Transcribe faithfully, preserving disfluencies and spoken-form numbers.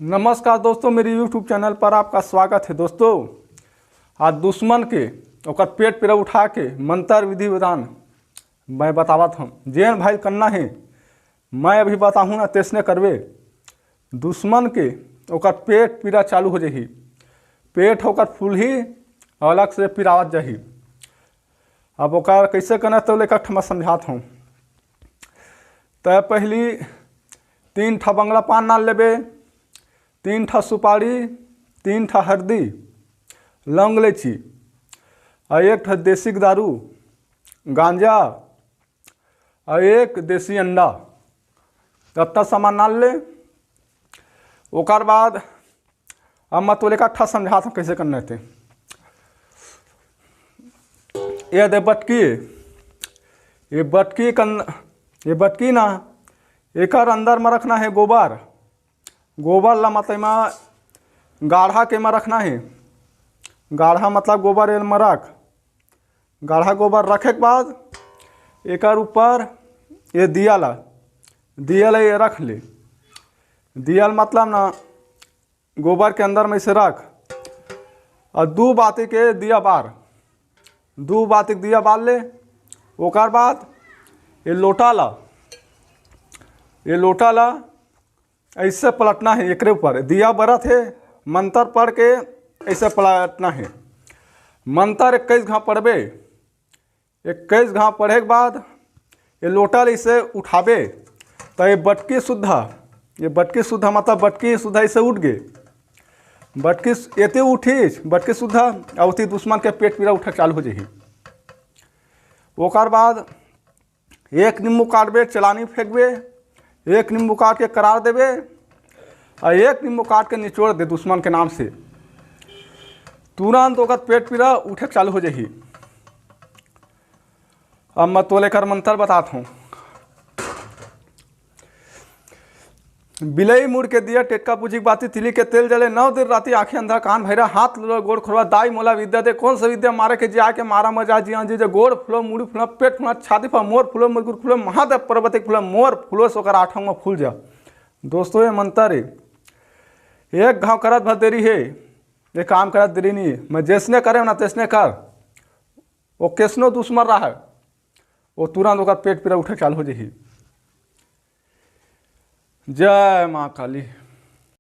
नमस्कार दोस्तों, मेरे YouTube चैनल पर आपका स्वागत है। दोस्तों, आज दुश्मन के ओकर पेट पीरा उठा के मंत्र विधि विधान मैं बतावत हूँ। जेन भाई करना है, मैं अभी बताहूँ ना, तेसने करबे। दुश्मन के ओकर पेट पीरा चालू हो जाही, पेट ओकर फूलही, अलग से पिरावत जाही। अब ओकर कैसे करना, तो लेकर ठमा समझात हूँ। त पहली तीन ठा बंगला पान नाल लेबे, तीन ठा सुपारी, तीन ठा हरदी, लौंग, इलायची, और एक ठा देसी दारू, गांजा, और एक देसी अंडा। अतना सामान नाल ले। ओकर बाद अब मैं तोले का ठा समझात हूँ कैसे करना है। ये दे बटकी, ये बटकी कन, ये बटकी ना, एकर अंदर में रखना है गोबर। गोबर ला मतलब में गाढ़ा के में रखना है। गाढ़ा मतलब गोबर एल में रख। गाढ़ा गोबर रखे के बाद एकर ऊपर ये दिया ला, दिया ला ये रख ले। दिया ला मतलब ना, गोबर के अंदर में इसे रख और दू बाती के दिया बार, दू बाती के दिया बार ले। ओकर बाद ये लोटा ला, ये लोटा ला ऐसे पलटना है एकरे ऊपर, दिया बरत है, मंत्र पढ़ के ऐसे पलटना है। मंत्र इक्कीस घाव पढ़बे। इक्कीस घाव पढ़े के बाद ये लोटा ले इसे उठाबे, तो ये बटकी सुद्धा, ये बटकी सुद्धा मतलब बटकी सुद्धा इसे उठ गए। बटकी एते उठीस, बटकी सुद्धा, और उती दुश्मन के पेट पीरा उठे चालू हो जाही। ओकर बाद एक नींबू काटबे, चलानी फेंकबे, एक नींबू काट के करार देबे, और एक नींबू काट के निचोड़ दे दुश्मन के नाम से, तुरंत ओकर पेट पीरा उठे चालू हो जाही। अब मैं तोले कर मंत्र बतात हूँ। बिलई मुड़ के दिया, टेटका पूछी बाती, तिली के तेल जले, नौ दिन राती आंखें अंधा, कान भैरा, हाथ लोला, गोड़ खोरवा, दाई मोला विद्या दे, कौन सा विद्या मारे के जिया के मारा मजा जिया जी, जो गोड़ फुलो, मुड़ी फुलो, पेट फुलो, छाती फुलो, मोर फुलो, मुरगुर फुलो, महादेव पर्वत एक फुलो, मोर फुलो, सोकर आठों में फूल जा। दोस्तों, ये मंत्र है, एक घाव करत भर देरी है, ये काम करत देरी नहीं है। मैं जैसने करे ना तैसने कर, वो कैसनो दुश्मन रहा है, वो तुरंत ओकर पेट पीरा उठे चालू हो जाही। जय माँ काली।